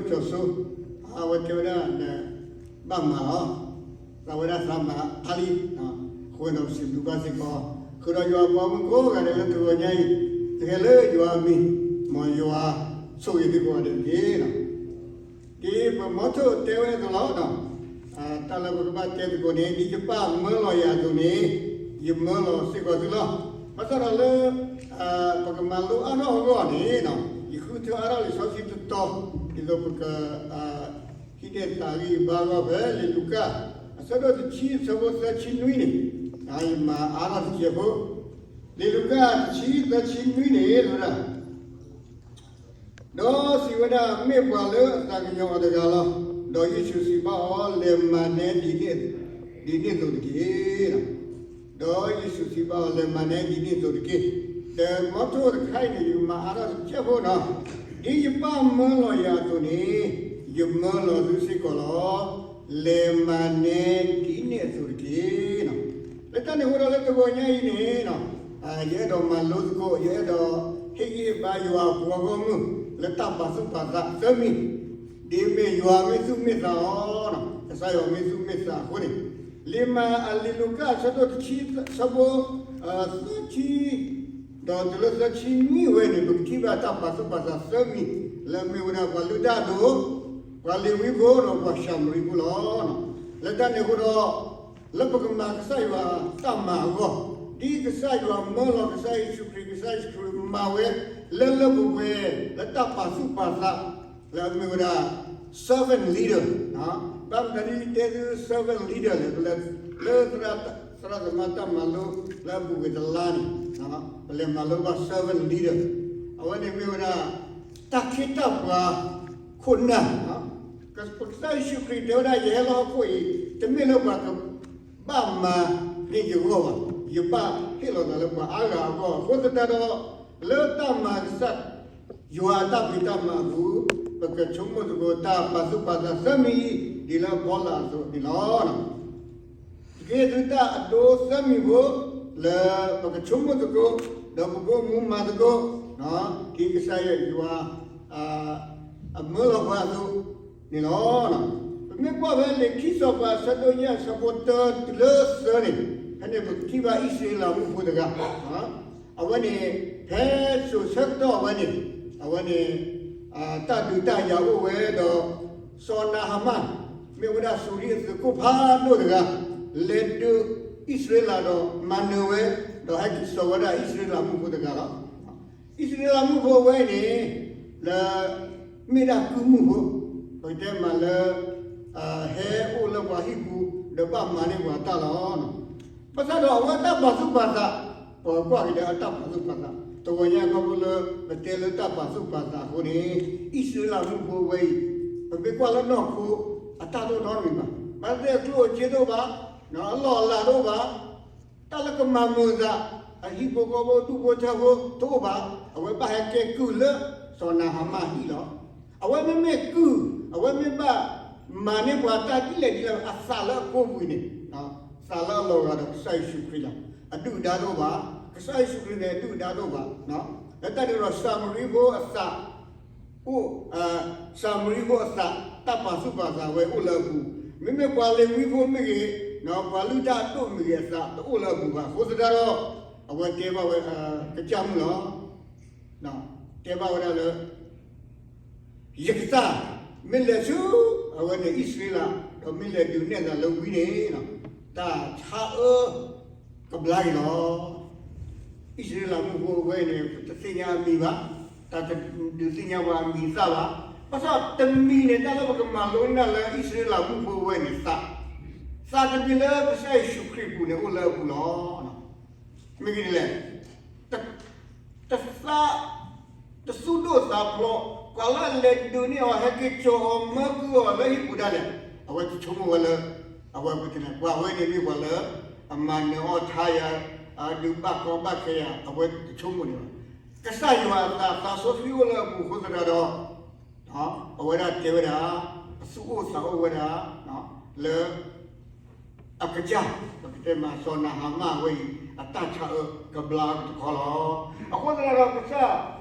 စီၤစိ အဝဲတဲဝဲဒၣ် ဘၣ်မၤလီၤ, သးဝဲဒၣ်သးမၤအါလံ, အဃိဒီးပစံးဘျုးဘၣ်စ့ၢ်ကီး, ဃုာ်ဒီးယွၤပှၤမူခိၣ်ဂၤဒဲးလၢတဂီၤညါအံၤ, တဟဲလၢယွၤအမံၤ, မ်ယွၤဆိၣ်ဂ့ၤသုကိးဂၤဒဲးတက့ၢ်. ဒ်ပမီထိၣ်တဲဝဲအသိးလီၤ, တၢ်လၢပကဘၣ်တဲသကိးန့ၣ် ဒ်ယပၢ်မၢလီၤယၤအသိးန့ၣ်, ယမၢလီၤစ့ၢ်ကီးသုလီၤ. ဘၣ်ဆၣ်ဒီးလၢ ပကမၤလိအါထီၣ်အဂီၢ်န့ၣ်, ယဃုထၢအါထီၣ်လံာ်စီဆှံတတီၤ, ဒ်သိးပက ဟံးန့ၢ်သးဂံၢ်ဘါအဂီၢ်ဖဲလံာ်လူၤကၣ် အဆၢဒိၣ်တဆံ အဆၢဖိသၢဆံနွံန့ၣ်, ယမၤအါထီၣ်တစဲးဖိ, လံာ်လူၤကၣ်တဆံသၢဆံနွံန့ၣ် တဲဝဲဒၣ် ဒီးစံးဝဲဒၣ်, မ့ၢ်ပှၤလၢအသးကညီၤအီၤတဂၤလီၤ. ဒီးယ့ၣ်ၡူးစံးဘၣ်အီၤ, လဲၤမၤနဲဒ်န့ၣ်, ဒ်န့ၣ်အသိးတက့ၢ်. ဒီးယ့ၣ်ၡူးစံးဘၣ်အီၤ, လဲၤမၤနဲဒ်န့ၣ်အသိးတက့ၢ်. ဒီးမီထိၣ်တခါအံၤန့ၣ် ယကမၤအါထီၣ်တစဲးဖိနီၤ, ဒ်ယပၢ်မၢလီၤယၤအသိးန့ၣ်, ယမၢလီၤသုစ့ၢ်ကီးလီၤ. လဲၤမၤနဲဒ်န့ၣ်အသိးတက့ၢ်. လၢတၢ်န့ၣ်အဃိဒီးလၢတဂီၤညါအံၤန့ၣ် ယအဲၣ်ဒိးမၤလိသကိး, ယအဲၣ်ဒိးဟ့ၣ်ဂံၢ်ဘါယွၤအပှၤဂီၢ်မုၢ် လၢတၢ်ပာ်သူၣ်ပာ်သးသၢမံၤ, ဒ်မ့ၢ်ယွၤမ့ၢ်သူၣ်မ့ၢ်သးအီၤ, ကစၢ်ယွၤမ့ၢ်သူၣ်မ့ၢ်သးအဃိန့ၣ်, လံာ်မၤအလံာ်လူၤကၣ်အဆၢဒိၣ်တဆံ အဆၢဖိ သၢဆံ ဒီးတုၤလၢသၢဆံနွံဝဲန့ၣ် ပကထံၣ်ဘၣ်တၢ်ပာ်သူၣ်ပာ်သးသၢမံၤ လၢအမ့ၢ်ဝဲဒၣ်ပှၤလုၢ်တၢ်အဒိၣ်, ပှၤလ့ၤဝံဖိဒီးပှၤၡၤမရံဖိလီၤ. လၢတၢ်န့ၣ်အဃိဒီး လၢပကမၤကစၢ်ယွၤတၢ်မၤအဂီၢ်, ဒ်ကစၢ်ယွၤမၢလီၤကစၢ်ယ့ၣ်ၡူးခရံာ်, ကစၢ်ယ့ၣ်ၡူးခရံာ်မၤဝဲ လၢလၢပှဲၤပှဲၤ လၢတၢ်ပာ်သူၣ်ပာ်သး လၢအမ့ၢ်ဝဲဒၣ် servant leader, ဘၣ်မတၤဒ်တဲသု servant leader လဲၣ်, လၢသရၣ်သမါတၢ်မၤလိလၢအပူၤကွံာ်တလါန့ၣ်, ပလဲၤမၤလိဘၣ် servant leader, အဝဲန့ၣ်မ့ၢ်ဝဲဒၣ် တၢ်ခ့တၢ်ပှၤခိၣ်နၢ်, ပကစၢ်ယ့ၣ်ၡူးခရံာ်တဲဝဲဒၣ် ယဟဲလၢဟီၣ်ခိၣ်အံၤ တမ့ၢ်လၢပှၤကဘၣ်မၤန့ၢ်ယဂီၢ်ဘၣ်, ယဘၣ်ဟ့ၣ်လီၤသးလၢပှၤအါဂၤအဂီၢ်, အဃိသတးဒီး လၢတၢ်မၤကစၢ်ယွၤအတၢ်ဖံးတၢ်မၤအပူၤ, ပကဆိကမိၣ်သကိးတၢ်ပာ်သူၣ်ပာ်သးသၢမံၤအံၤ ဒ်လၢအဖီလာ်အသိးန့ၣ်လီၤ. က့ၤသုတၢ်အဒိသၢမံၤဖိ လၢပကဆိကမိၣ်သကိး, ဒီးပကအိၣ်မူမၤသကိး, ဒ်ကစၢ်ယွၤ အမၢလီၤပှၤအသိးန့ၣ်လီၤ. ပမ့ၢ်ကွၢ်ဖဲလံာ်ခံစီၤပၤအဆၢဒိၣ်ယဲၢ်အဆၢဖိတၢတုၤလၢသၢန့ၣ်, ဖဲန့ၣ်ပကထံၣ်ဘၣ်အံၣ်စရ့လးမုၣ်ဖိတဂၤ, အဝဲန့ၣ် ဖဲစိၤဆၢကတီၢ်အဝဲန့ၣ်, အဝဲန့ၣ် တၢ်ဒုးတၢ်ယၤအိၣ်ဝဲဒီး စီၤနၤဟမၢ် မ့ၢ်ဝဲဒၣ်စူၤရံအသုးခိၣ်ဖးဒိၣ်တဂၤ, လဲၤဒုးအံၣ်စရ့လးဒီးမၤနၢၤဝဲ, ဒီးဟဲက့ၤစိာ်ဝဲဒၣ်အံၣ်စရ့လးမုၣ်ဖိတဂၤလီၤ. အံၣ်စရ့လးမုၣ်ဖိဝဲအံၤန့ၣ် လၢ မ့ၢ်ဒၣ်ကုၢ်မုၣ်ဖိ, ပကတဲမးလၢ ဟဲအိၣ်လၢပှၤဟံၣ်ပူၤ ဒီးဘၣ်မၤန့ၢ်ပှၤတၢ်လီၤ. ဘၣ်ဆၣ်ဒီးအဝဲတၢ်ပာ်သူၣ်ပာ်သး, ပကွၢ်က့ၤဒီးအတၢ်ပာ်သူၣ်ပာ်သး, တဂီၤညါခီဖျိလၢပတဲလၢတၢ်ပာ်သူၣ်ပာ်သးအဃိန့ၣ်, အံၣ်စရ့လးမုၣ်ဖိဝဲအံၤ, ပမ့ၢ်ကွၢ်လၢနီၢ်ခိ အတၢ်တအိၣ်နီတမံၤဘၣ်, ဘၣ်သ့ၣ်အကျိၣ်အစ့တအိၣ်ဘၣ်, အလီၢ်အလၤတအိၣ်ဘၣ် တၢ်လၢကမၤမုာ်သး, အဟံၣ်ဖိဃီဖိဒူၣ်ဖိထၢဖိတအိၣ်ဘၣ်, အဝဲဘၣ်ဟဲကဲကုၢ်လၢစီၤနၤဟမၢ်အဟံၣ်လီၤ. အဝဲမ့မ့ၢ်ကုၢ်, အဝဲမ့ၢ်ဘၣ်မၤန့ၢ်ပှၤတၢ်ဒ်လဲၣ်ဒ်လဲၣ် အသးလၢအကိးပူၤန့ၣ်, သးလၢအလီၤဂာ်ဒီးကစၢ်ယ့ၣ်ၡူးခရံာ်လီၤ. အဒုၣ်အဒါတအိၣ်ဘၣ်, ကစၢ်ယ့ၣ်ၡူးခရံာ်န့ၣ် အဒုၣ်အဒါတအိၣ်ဘၣ်. လၢတၢ်န့ၣ်ဒီး ၡၤမရံဖိအသး အိၣ်, ၡၤမရံဖိအသး တၢ်ပာ်သူၣ်ပာ်သးဝဲအိၣ်လၢအပူၤ, မ့မ့ၢ်ပှၤလ့ၤဝံဖိမ့ၢ်ဂ့ၤ, ပှၤလုၢ်တၢ်အဒိၣ်မ့ၢ်ဂ့ၤအသးတအိၣ်လၢအပူၤဘၣ်. အဃိသတးဒီး အဝဲတဲဘၣ်ဝဲ ကစၢ်မုၣ်လီၤ. တဲဘၣ်ဝဲဒၣ်လၢ ယကစၢ် မ့ၢ်လဲၤဆူ အဝဲန့ၣ်အံၣ်စရ့လး ဒီးမ့ၢ်လဲၤဒုးနဲၣ်သးလၢဝံန့ၣ် တၢ်ဆါအၢ ကဘျါက့ၤလီၤ. အံၣ်စရ့လးမုၣ်ဖိဝဲအံၤန့ၣ် ပတသ့ၣ်ညါအမံၤဘၣ်, တၢ်တဒုးသ့ၣ်ညါပှၤအမံၤအသၣ်ဘၣ်. ဘၣ်ဆၣ်တမံၤန့ၣ် တၢ်လၢပကမၤလိန့ၢ်လၢအံၣ်စရ့လးမုၣ်ဖိဝဲန့ၣ်သး, သးတမံၤလၢကစၢ်ယ့ၣ်ၡူးခရံာ်အပူၤန့ၣ်အိၣ်လၢအပူၤလီၤ. မ့ၢ်ဂ့ၢ်ဒ်လဲၣ်, တသး, တသူၣ်ဒိၣ်သးဖျိး, ပှၤလၢအလဲၤဒုးန့ၢ်အီၤ ဟဲက့ၤစိာ်အီၤမၢကုၢ်အီၤလၢဟံၣ်ပူၤဒၣ်လဲာ်, အဝဲတဆိကမိၣ်ဝဲလၢ အဝဲပကတဲန့ၣ် ပှၤဝဲန့ၣ်မ့ၢ်ပှၤလၢ အမၤနၢၤအီၣ်ထါယၤ, အဒုးဘၣ်ကီဘၣ်ခဲယၤ, အဝဲတဆိကမိၣ်န့ၣ်ဘၣ်. ကစၢ်ယွၤအသး သးစီဆှံအိၣ်လၢအပူၤအဃိသတးဒီး အဝဲဒၣ်တဲဝဲဒၣ် အသူၣ်အိၣ်သးအိၣ်ဝဲဒၣ် လၢ အကစၢ် ပကတဲမး စီၤနၤဟမၢ်ဝဲအံၤ အတၢ်ဆါအၢကဘျါတခီလီၤ. အဃိသတးဒီး ကစၢ်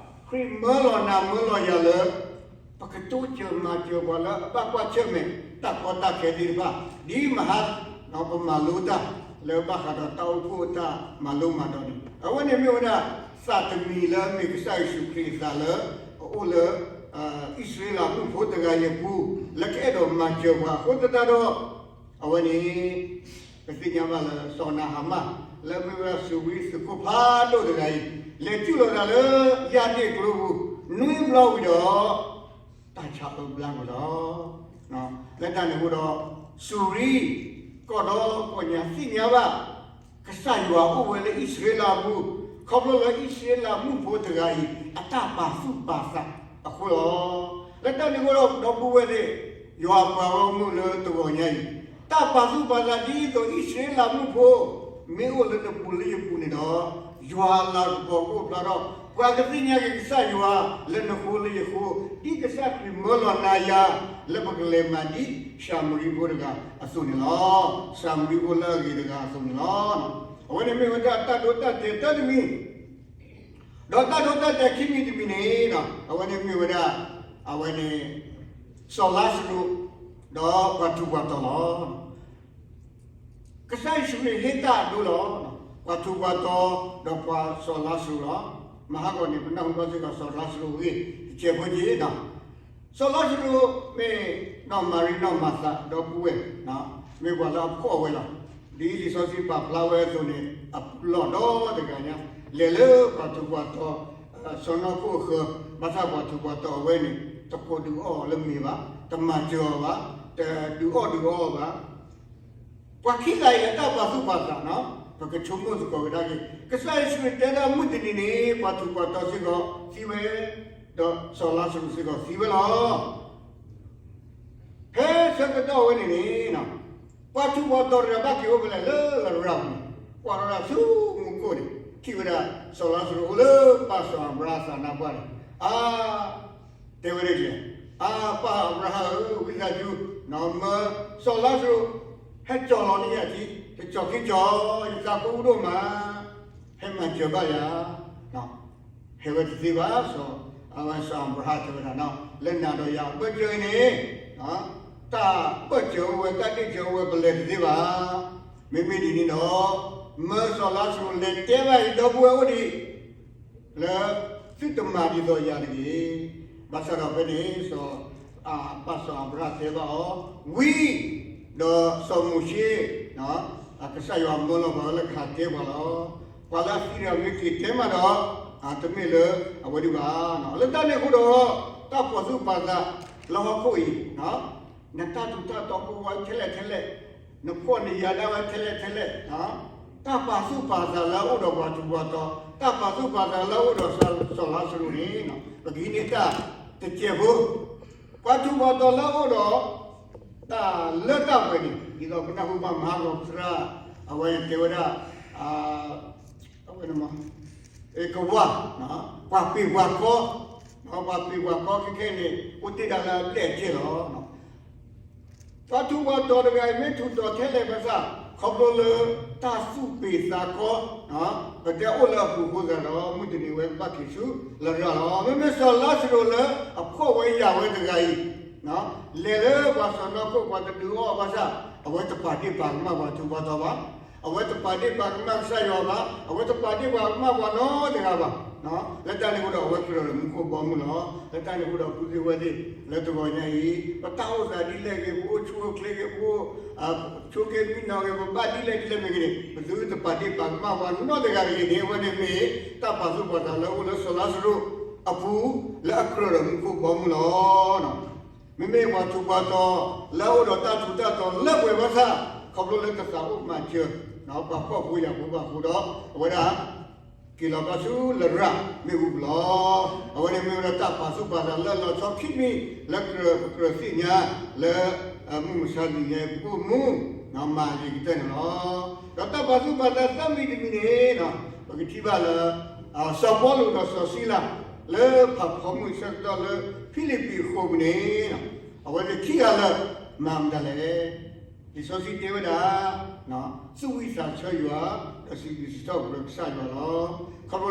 ခရံာ်မၢလီၤနၤမၢလီၤယၤလၢ ပကတိစၢၤမၤစၢၤပှၤလၢအဘၣ်ကွၢ်ဆၢၣ်မဲာ်တၢ်ကီတၢ်ခဲသ့ၣ်တဖၣ် ဒ်မဟါ ပမၤလိတၢ်လၢဘၣ်ဃးဒီးတၢ်အိၣ်ဖှိၣ်အတၢ်မၤလိမၤဒိးန့ၣ် အဝဲန့ၣ်မ့ၢ်ဝဲဒၣ် သးတမံၤလၢအမ့ၢ်ကစၢ်ယ့ၣ်ၡူးခရံာ်အသးလၢ အအိၣ်လၢ အံၣ်စရ့လးမုၣ်ဖိတဂၤအံၤအပူၤ လၢကအဲၣ်ဒိးမၤစၢၤပှၤအဃိသတးဒီး အဝဲန့ၣ် ပသ့ၣ်ညါဘၣ်လၢစီၤနၤဟမၣ် လၢအမ့ၢ်ဝဲဒၣ်စူၤရံသုးခိၣ်ဖးဒိၣ်တဂၤအံၤ လဲၤစူၢ်လီၤသးလၢယၢ်ဒ့ၣ်ကျိပူၤ နွံဘျီဝံၤဒီး တၢ်ဆါအၢဘျါကွံာ်လီၤ. လၢတၢ်န့ၣ်အဃိဒီး စူၤရံ ကီၢ်ဒီကီၢ်ညါသ့ၣ်ညါဘၣ် ကစၢ်ယွၤအိၣ်ဝဲလၢအံၣ်စရ့လးအပူၤ ခီဖျိလၢအံၣ်စရ့လးမုၣ်ဖိတဂၤအံၤ အတၢ်ပာ်သူၣ်ပာ်သးအဃိလီၤ. လၢတၢ်န့ၣ်အဃိဒီး ဒီပုၢ်ဝဲၢ်သ့ၣ် ယွၤပှၤဂီၢ်မုၢ်လၢတဂီၤညါအံၤ တၢ်ပာ်သူၣ်ပာ်သးဒ်သိးအံၣ်စရ့လးမုၣ်ဖိ မ့ၢ်အိၣ်လၢနပူၤလၢယပူၤန့ၣ်ဒီး ယွၤအလၤကပီၤကအိၣ်ဖျါထီၣ် ပှၤကသ့ၣ်ညါက့ၤကစၢ်ယွၤလၢနဃိလၢယဃိ ဒ်ကစၢ်ခရံာ်မၢလီၤနၤယၤ လၢပကလဲၤမၤဒ်ၡၤမရံဖိတဂၤအသိးန့ၣ်လီၤ. ၡၤမရံဖိလၢအဂ့ၤတဂၤအသိးန့ၣ်လီၤ. အဝဲန့ၣ်မ့ၢ်ဝဲဒၣ်တၢ်ဒိတၢ်တဲာ်တၢတမံၤ ဒီးတၢ်ဒိတၢ်တဲာ်ခံမံၤတမံၤန့ၣ် အဝဲန့ၣ်မ့ၢ်ဝဲဒၣ် အဝဲန့ၣ် စီၤလါစရူး ဒီးပှၤထူးပှၤတီၤလီၤ. ကစၢ်ယ့ၣ်ၡူးခရံာ်ဟ့ၣ်တၢ်အဒိလီၤ. ပှၤထူးပှၤတီၤ ဒီးပှၤစီၤလါစရူးလီၤ. မဟါဂီၤန့ၣ် ပနၢ်ဟူဘၣ်စ့ၢ်ကီးစီၤလါစရူးအဂ့ၢ် တစဲးဖိက့ၤနီၤ. စီၤလါစရူးမ့ၢ်နီၢ်မၤရံနီၢ်မၤသးဒီပုၢ်ဝဲၢ် မ့ၢ်ပှၤလၢအဖှီၣ်ဝဲလီၤ. ဒ်လံာ်စီဆှံပာ်ဖျါဝဲအသိးန့ၣ် အပူၤလီၢ်ဒီတဂၤညါ လဲၤလၢပှၤထူးပှၤတီၤ စီၢ်နီၤခိၣ်အဃၢၤ ဘၣ်ဆၣ်ပှၤထူးပှၤတီၤအဝဲန့ၣ် တကိးဒုးအီၣ်အီၤလၢမ့ၤဘၣ်, တမၤစၢၤအီၤဘၣ်, တဒုးအီၣ်ဒုးအီအီၤဘၣ်. ပှၤခံဂၤအံၤအတၢ်ပာ်သူၣ်ပာ်သးနီၤ ပကဆိကမိၣ်သကိးကဒါက့ၤ ကစၢ်ယ့ၣ်ၡူးခရံာ်တဲဒၣ်မုၢ်တနံၤန့ၣ် ပှၤထူးပှၤတီၤစ့ၢ်ကီးသံဝဲ, ဒီးစီၤလါစရူးစ့ၢ်ကီးသံဝဲလီၤ. ဖဲဆၢကတီၢ်ဝဲန့ၣ်န့ၣ် ပှၤထူးပှၤတီၤတဂၤဘၣ်က့ၤအိၣ်ဖဲလဲၣ်လၢလရာ်ပူၤန့ၣ် ကွၢ်ထီၣ်ဒၣ်ဆူမူခိၣ်န့ၣ် ထံၣ်ဝဲဒၣ် စီၤလါစရူးအိၣ်လၢပၢ်စီၤအၤဘြၤဟၣ်အသးနါပှၢ်န့ၣ် အါ တဲဝဲဒၣ်လဲၣ်, အါ ပၢ်အၤဘြၤဟၣ်ဧၢ, ဝံသးစူၤ မၢစီၤလါစရူး ဟဲကၠီၣ်လီၤန့ၢ်ယၤထံ, တကၠီၣ်က့ၤကၠီၣ်, ယသးကိၢ်ဒိၣ်မး, ဟဲမၤစၢၤဘၣ်ယၤ ဟဲဝဲတသ့ဘၣ်, စီၤ အဝဲစီၤအၤဘြၤဟၣ်တဲဝဲဒၣ်နီၤ လၢနၤဒီးယၤအဘၢၣ်စၢၤအံၤန့ၣ် တၢ်ဘၢၣ်စၢၤအိၣ်ဝဲ တၢ်ဒ့ၣ်စၢၤအိၣ်ဝဲ ပလဲၤတသ့ဘၣ်. မ့မ့ၢ်ဒ်န့ၣ်ဒီး မၢစီၤလါစရူးလဲၤတဲဘၣ်အံၤဒီပုၢ်ဝဲၢ်အိၣ်ဒံး လၢသုတမၤဒ်သိးယၤတဂ့ၤ. ဘၣ်ဆၣ်ဒီးဖဲန့ၣ် စီၤ ပၢ်စီၤအၤဘြၤဟၣ်တဲဘၣ်အီၤ, ဝံ ဒီးစီၤမိၤၡ့ ကစၢ်ယွၤမၢလီၤပှၤဝဲလၢကဟးတဲပှၤလီၤ. ပှၤလၢအသံတဂၤမ့ၢ်က့ၤတဲမးဒီး တမ့ၢ်လၢအဝဲဒံးဘၣ်. လၢတၢ်န့ၣ်အဃိဒီး တၢ်ပာ်သူၣ်ပာ်သးလၢဟီၣ်ခိၣ်အံၤ နတၢ်ထူးတၢ်တီၤကအိၣ်ဝဲထဲလဲၣ်ထဲလဲၣ်, နဖှီၣ်နယာ်ဒၣ်ဝဲထဲလဲၣ်ထဲလဲၣ်, တၢ်ပာ်သူၣ်ပာ်သးလၢအအိၣ်ဒီးပှၤထူးပှၤတီၤ, တၢ်ပာ်သူၣ်ပာ်သးလၢအအိၣ်ဒီးစီၤလါစရူးန့ၣ် ပကဟံးန့ၢ်တၢ်တစဲးဖိ ပှၤထူးပှၤတီၤလၢအအိၣ်ဒီး တၢ်လၢတၢ်ပှဲၤန့ၣ် ဒ်သိးပနၢ်ဟူဘၣ်မဟါဂီၤသရၣ် အဝဲတဲဝဲဒၣ် အဝဲ ကဝၢ် ပှၤပ့ၤပှၤကီ, ပှၤပ့ၤပှၤကီခဲခဲန့ၣ် အိၣ်တ့ၢ်ဒၣ်လၢအဘျဲၣ်အစဲၣ်လီၤ. ပှၤထူးပှၤတီၤတဂၤအံၤ မ့ၢ်ထူးတီၤထဲလဲၣ်ဘၣ်ဆၣ် ခီဖျိလၢတၢ်သူၣ်ပ့ၤသးကီ, ပတဲအိၣ်လၢအပူၤအဃိသတးဒီး မုၢ်တနံၤဝဲကဘၣ်က့ၤဆူလရာ်လီၤ. မ့မ့ၢ်စီၤလါစရူးလၢအဖှီၣ်ဝဲယာ်ဝဲတဂၤအံၤ လဲၤလၢပှၤစီၢ်နီၤခိၣ် ပှၤတဒုးအီၣ်ဘၣ်ဆၣ် အဝဲတပာ်ဒ့ၣ်ပာ်ကမၣ်ပှၤထူးပှၤတီၤဘၣ်, အဝဲတပာ်ဒ့ၣ်ပာ်ကမၣ်ကစၢ်ယွၤဘၣ်, အဝဲတပာ်ဒ့ၣ်ပာ်ကမၣ်ပှၤနီတဂၤဘၣ်. လၢတၢ်န့ၣ်အဃိဒီး အဝဲကြၢးဒီးမူခိၣ်ဘီမုၢ်လီၤ. လၢတၢ်န့ၣ်အဃိဒီး ပုၢ်သ့ၣ်ဝဲၢ်သ့ၣ် လၢတဂီၤညါအံၤ ပတၢ်အိၣ်သးဒ်လဲၣ်ဂ့ၤ, ပအိၣ်ဆူၣ်အိၣ်ချ့ဂ့ၤ, ပအိၣ် ဆိးက့မံနီၤဂ့ၤ, ပဘၣ်ဒ်လဲၣ်ဒ်လဲၣ်မ့ၢ်ဂ့ၤန့ၣ် ပသုတပာ်ဒ့ၣ်ပာ်ကမၣ်ပှၤနီတဂၤတဂ့ၤန့ၣ် အဝဲန့ၣ်မ့ၢ်တၢ်ပာ်သူၣ်ပာ်သးလၢအအိၣ်လၢစီၤလါစရူးအပူၤ လၢအကြၢးဒီးမူခိၣ်ဘီမုၢ်လီၤ. မ့မ့ၢ်ပှၤထူးပှၤတီၤ လၢအအိၣ်ဒီးတၢ်ထူးတၢ်တီၤလၢပှဲၤဘၣ်ဆၣ် ခီဖျိလၢတသးအိၣ်မၤစၢၤ ပှၤဖှီၣ်ဖိယာ်ဖိဘၣ်အဃိဒီး အဝဲဒၣ် က့ၤလီၤဘၣ်ဆူလရာ်မ့ၣ်အူပူၤလီၤ. အဝဲန့ၣ်မ့ၢ်ဝဲဒၣ်တၢ်ပာ်သူၣ်ပာ်သးလၢလီၤဆီခံမံၤ လၢကြၢးပကြၢးသ့ၣ်ညါ လၢမုၢ်မဆါတနံၤညါအံၤ ပကအိၣ်မူ မၤအဂ့ၤကတၢၢ်န့ၣ်လီၤ. ဒီးတၢ်ပာ်သူၣ်ပာ်သးသၢမံၤတမံၤန့ၣ် ပကထံၣ်ဘၣ်လၢ စီၤပီလူးဒီးစီၤစံလၤ လၢဖးဖီမုၢ်ဆၢကတီၢ်လၢဖံလံးပံးအဃိာ်ပူၤန့ၣ် အဝဲသ့ၣ်ခံဂၤလၢာ် မၤမတၤလဲၣ်. လံာ်စီဆှံတဲဝဲဒၣ် သူၣ်ဝံၣ်သးဆၢယွၤ ဒီးစံးဘျုးစံးထီၣ်ပတြၢၤကစၢ်ယွၤလီၤ. ခီဖျိလၢ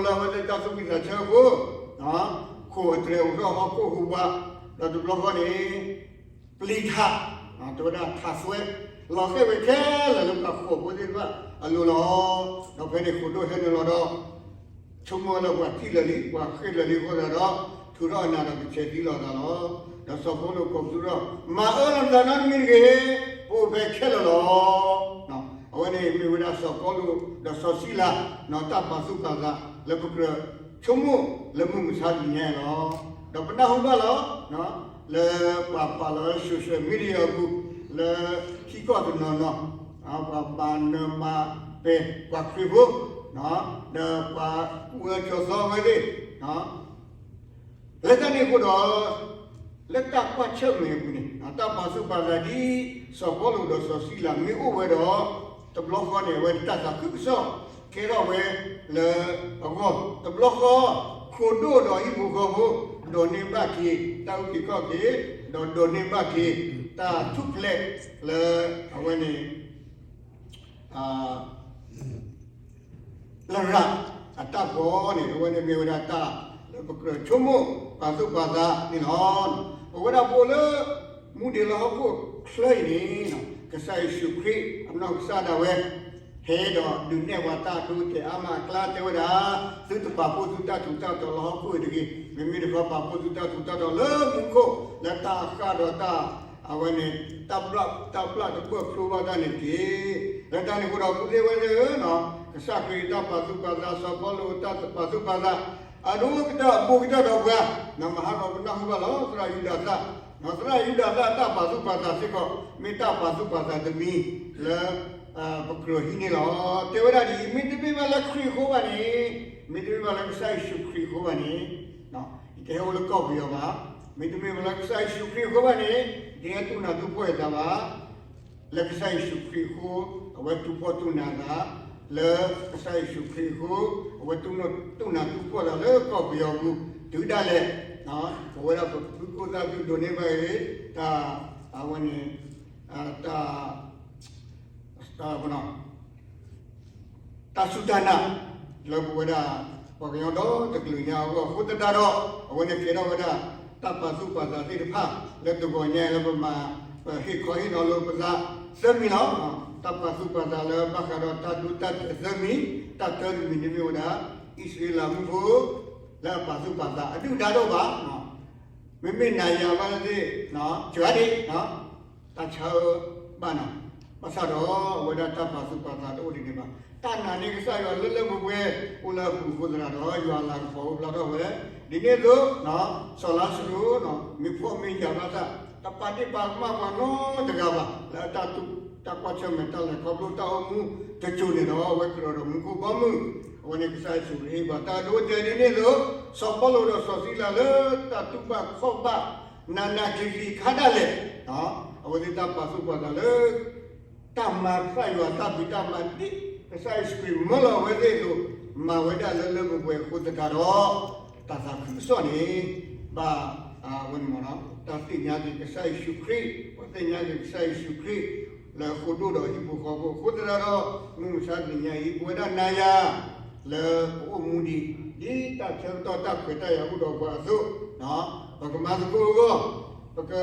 အဝဲသ့ၣ်တၢ်သူၣ်ဝံၣ်သးဆၢအဃိ ခိၣ်အတြဲၤအိးထီၣ်ဟီၣ်ခိၣ်ဟူးဝး ဒီးတဘျီဃီန့ၣ် ပျံၤထး, တဲဝဲဒၣ်ထးသွဲ, လီၤဃဲၣ်ဝဲခဲလၢာ်လၢပှၤဃိာ်ဖိသ့ၣ်တဖၣ်အလိၤလီၤ. ဒီးဖဲန့ၣ်ဃိာ်ဒိၣ်ဟဲနုာ်လီၤဒီး ဆိကမိၣ်လၢပှၤထံၣ်လၢာ်လံ ပှၤဃ့ၢ်လၢာ်လံအဃိသတးဒီး ထုးထီၣ်အနၢ်ဒီးကဆဲးသံလီၤအသးလီၤ. ဒီးစီၤပီလူးကိးပသူထီၣ် မၤအၢလီၤပသးနီတမံၤတဂ့ၤ, ပအိၣ်ဖဲခဲလၢာ်လီၤ. အဝဲန့ၣ်မ့ၢ်ဝဲဒၣ်စီၤပီလူးဒီးစီၤစံလၤ တၢ်ပာ်သူၣ်ပာ်သးလၢပကြၢးဆိကမိၣ်လၢမုၢ်မဆါတနံၤညါအံၤလီၤ. ဒီးပနၢ်ဟူဘၣ်လီၤ လၢပှၤပာ်လီၤလၢ social media အပူၤ လၢထံကီၢ်တနီၤနီၤ ပှၤမၤနၢၤမၤပဲာ်ပှၤခရံာ်ဖိ ဒီးပှၤကူၣ်အၢကၠီသီဝဲသ့ၣ် လၢတၢ်န့ၣ်အဃိဒီး လၢတၢ်ကွၢ်ဆၢၣ်မဲာ်အပူၤန့ၣ် တၢ်ပာ်သူၣ်ပာ်သးဒ် စီၤပီလူးဒီးစီၤစံလၤမ့ၢ်အိၣ်ဝဲဒီး တဘျီဃီန့ၣ် အဝဲတၢ်သးခုကစီၣ်ကဲထီၣ်ဝဲလၢအဂီၢ် တဘျီဃီ ခိၣ်ဒိၣ်ဒီးဟံၣ်ဖိဃီဖိ ဒိးန့ၢ်ဘၣ်က့ၤ တၢ်အုၣ်က့ၤခီၣ်က့ၤ ဒီးဒိးန့ၢ်ဘၣ်က့ၤ တၢ်ထူၣ်ဖျဲးလၢအဝဲန့ၣ် လရာ်အတၢ်ဖီန့ၣ် အဝဲန့ၣ်မ့ၢ်ဝဲဒၣ်တၢ်လၢပကြၢးဆိကမိၣ်ပာ်သူၣ်ပာ်သးန့ၣ်လီၤ. ပဝဲဒၣ်ပအိၣ်လၢ မူဒံးလၢဟီၣ်ခိၣ်ချၢအံၤန့ၣ် ကစၢ်ယ့ၣ်ၡူးခရံာ်အနီၢ်ကစၢ်ဒၣ်ဝဲ ဟဲဒီးဒုးနဲၣ်ပှၤတၢ်ဒိတဲာ်အါမးအကျါတဲဝဲဒၣ် သုတပာ်ဖှိၣ်သုတၢ်ထူးတၢ်တီၤလၢဟီၣ်ခိၣ်အံၤတဂ့ၤ, မ့မ့ၢ်တခီပာ်ဖှိၣ်သုတၢ်ထူးတၢ်တီၤလၢမူခိၣ် လၢတၢ်ဃၣ်ဒီးတၢ် အဝဲန့ၣ် တၢ်ဘျၣ်တၢ်ဘျၣ်တဘၢၣ်ဖျိဘၣ်တၢ်န့ၣ်တက့ၢ်. လၢတၢ်န့ၣ်အဃိဒီး ပုၢ်သ့ၣ်ဝဲၢ်သ့ၣ်ဧၢ, ကစၢ်ခရံာ်တၢ်ပာ်သူၣ်ပာ်သး စီၤပီလူးတၢ်ပာ်သူၣ်ပာ်သး အဒိကတၢၢ်အဘူးကတၢၢ်ဒီးပှၤ နမၤဟးဂီၤပနၢ်ဟူဘၣ်လီၤ. သရၣ်ယူဒၤသၣ်, သရၣ်ယူဒၤသၣ်တၢ်ပာ်သူၣ်ပာ်သးစ့ၢ်ကီး မ့ၢ်တၢ်ပာ်သူၣ်ပာ်သးတမံၤလၢ ပကြၢးဟံးန့ၢ်လီၤ. တဲဝဲဒၣ်ဒ်အံၤ, မ့တမ့ၢ်ဘၣ်လၢခရံာ်အဃိဘၣ်န့ၣ်, မ့တမ့ၢ်ဘၣ်လၢကစၢ်ယ့ၣ်ၡူးခရံာ်အဃိဘၣ်န့ၣ်, ယတဟဲအိၣ်လၢကီၢ်ပယီၤဘၣ်. မ့တမ့ၢ်ဘၣ်လၢကစၢ်ယ့ၣ်ၡူးခရံာ်အဃိဘၣ်န့ၣ်, ယတဟဲတူၢ်နၤတူၢ်ဖှီၣ်ယသးဘၣ်. လၢကစၢ်ယ့ၣ်ၡူးခရံာ်အဃိ အဝဲတူၢ်ဖှီၣ်တူၢ်နၤသး, လၢကစၢ်ယ့ၣ်ၡူးခရံာ်အဃိ အဝဲတူၢ်နၤတူၢ်ဖှီၣ်သးလၢကီၢ်ပယီၤပူၤ တုၤဒၣ်လဲာ်, ပဝဲဒၣ်ပဖုကိၣ်သၣ်ဘံၣ်ဒိးန့ၢ်ဘၣ်ဂ့ၤ တၢ် အဝဲန့ၣ် တၢ် တၢ်စူၢ်တၢ်နာ် လၢပဝဲဒၣ် ပှၤကညီဒီတကလုာ်ညါအဂီၢ် အဃိသတးဒီး အဝဲန့ၣ်ကဲထီၣ်ဝဲဒၣ် တၢ်ပာ်သူၣ်ပာ်သးသ့ၣ်တဖၣ် လၢတဂီၤညါအံၤလၢပမၤ ပဟ့ၣ်ခီဟ့ၣ်နီၤလိာ်ပသးသၢမံၤလီၤ. တၢ်ပာ်သူၣ်ပာ်သးလၢဘၣ်ဃးဒီးတၢ်ဒိတၢ်တဲာ်သၢမံၤ, တၢ်တၢတမံၤန့ၣ်မ့ၢ်ဝဲဒၣ် အံၣ်စရ့လးမုၣ်ဖိ လၢအပာ်သူၣ်ပာ်သး အဒုၣ်ဒါတအိၣ်ဘၣ် မ့မ့ၢ်နၤယၤဘၣ်သ့ၣ် စှၤဒံး တၢ်ဆါအၢဘၣ်နၤ, ဘၣ်ဆၣ်ဒီးအဝဲဒၣ်တၢ်ပာ်သူၣ်ပာ်သးတအိၣ်ဒ်န့ၣ်ဘၣ်. တၢ်နာ်န့ၢ်ကစၢ်ယွၤလၢလၢပှဲၤပှဲၤ အိၣ်လၢအပူၤအဃိသတးဒီး ယွၤအလၤကပီၤအိၣ်ဖျါထီၣ်ဝဲ, ဒ်န့ၣ်အသိး စီၤလါစရူး မ့ၢ်ဖှီၣ်မ့ၢ်ယာ်ဘၣ်ဆၣ် တပာ်ဒ့ၣ်ပာ်ကမၣ်ပှၤနီတဂၤဘၣ် လၢအတၢ်တူၢ်တၢ်ကွၢ်ဆၢၣ်မဲာ်တၢ်လဲၤခီဖျိတၢ်အိၣ်မူတစိၤန့ၣ်ဒီး အဝဲကြၢးဒီးမူခိၣ်ဘီမုၢ်, အဝဲန့ၣ်ကစၢ်ယ့ၣ်ၡူးဟ့ၣ်ပှၤတၢ်ဒိတဲာ်ဒ်န့ၣ်အသိး စီၤပီလူးဒီးစီၤစံလၤလၢတၢ်တူၢ်ဘၣ်ခီၣ်ဘၣ် နးနးကျံၤကျံၤခါဒၣ်လဲာ်, အဝဲသ့ၣ်တၢ်ပာ်သူၣ်ပာ်သးလၢ တၢ်မၤကစၢ်ယွၤတၢ်ဖံးတၢ်မၤဒ် ကစၢ်ယ့ၣ်ၡူးခရံာ်မၢလီၤအဝဲသ့ၣ်အသိး မၤဝဲဒၣ်လၢလၢပှဲၤပှဲၤအဃိသတးဒီး တၢ်သးခုကစီၣ်န့ၣ် ဘၣ် အဝဲန့ၣ် တၢ်သ့ၣ်ညါက့ၤကစၢ်ယ့ၣ်ၡူးခရံာ်, ပှၤသ့ၣ်ညါက့ၤကစၢ်ယ့ၣ်ၡူးခရံာ် လၢအဃိဒိၣ်ဒီးဟံၣ်ဖိဃီဖိအဃိသတးဒီး မုၢ်မဆါတနံၤညါအံၤ ပဝဲဒၣ်နၤယၤ လၢပအိၣ်မူဒံး ဒ်တၢ်ဆၢကတီၢ်တၢ်ခွဲးတၢ်ယာ်အိၣ်ဒီးပှၤအသိး, ပကမၤသကိးအဂီၢ် ပက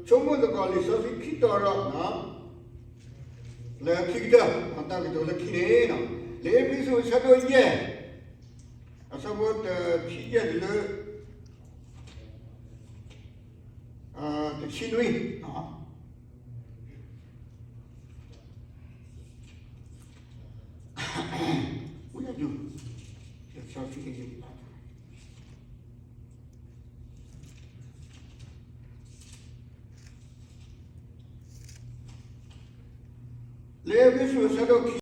ဆိကမိၣ်သကိးလံာ်စီဆှံခံတီၤဒီး လၢခံကတၢၢ် တၢ်ကတိၤလၢခံန့ၣ်, လံာ်အ့းဖ့းစူးအဆၢဒိၣ်ယဲၢ် အဆၢဖိတဆံယဲၢ်တုၤလၢ တဆံနွံ လံာ်အ့းဖ့းစူးအဆၢဒိၣ်ခံ